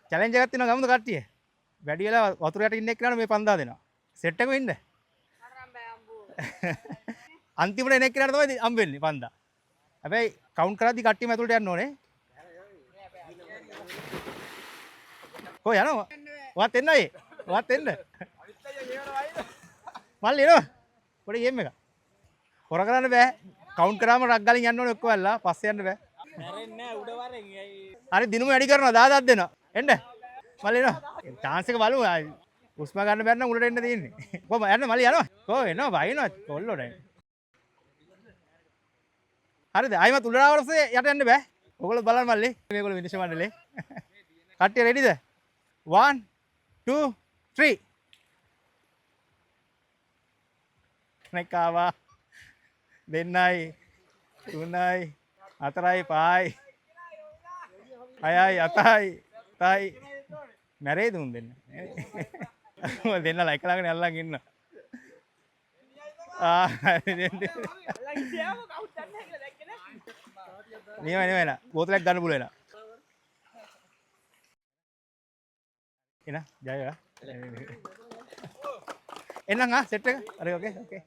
Challenge එකක් තියෙනවා ගමුද කට්ටිය? වැඩි වෙලා වතුර යට ඉන්න එක්කනට මේ 5000 දෙනවා. සෙට් එකම ඉන්න. අන්තිමට එන එක්කනට තමයි හම්බ වෙන්නේ 5000. හැබැයි කවුන්ට් කරද්දි කට්ටියම ඇතුළට යන්න ඕනේ. කො යනවා? ඔයත් එන්න අයියේ. ඔයත් එන්න. මල්ලි එනවා. පොඩි ගේම් එකක්. හොර කරන්න බෑ. කවුන්ට් කරාම රක් ගාලින් යන්න ඕනේ ඔක්කොම ඇල්ලා. පස්සේ යන්න බෑ. මැරෙන්නේ නෑ උඩ වරෙන්. ඇයි? හරි දිනුම වැඩි කරනවා 10,000ක් දෙනවා. එන්න. මල්ලි එනවා. චාන්ස් එක බලමු. ආයි හුස්ම ගන්න බැරි නම් උඩට එන්න තියෙන්නේ. කොහොම යන්න මල්ලි යනවා. කොහොම එනවා බයිනවා කොල්ලෝ දැන්. හරිද? ආයිමත් උඩට ආවට පස්සේ යට යන්න බෑ. ඔයගොල්ලෝ බලන්න මල්ලි. මේගොල්ලෝ විනිශ්චය මණ්ඩලේ. කට්ටිය රෙඩිද? 1 2 3. කෙනෙක් ආවා. දෙන්නයි තුනයි හතරයි පහයි හයයි අතයි තයි මැරේ දුන් දෙන්න. දෙන්න ලයික් ළඟනේ අල්ලන් ඉන්න. ආ දෙන්න. අල්ලන් ගියාම කවුද දන්නේ නැහැ කියලා දැක්කේ නෑ. නියමයි නියමයි නා. බෝතලයක් ගන්න පුළුවන් එනා. එන ජය වේවා. එන්නම් ආ සෙට් එක. හරි ඕකේ ඕකේ.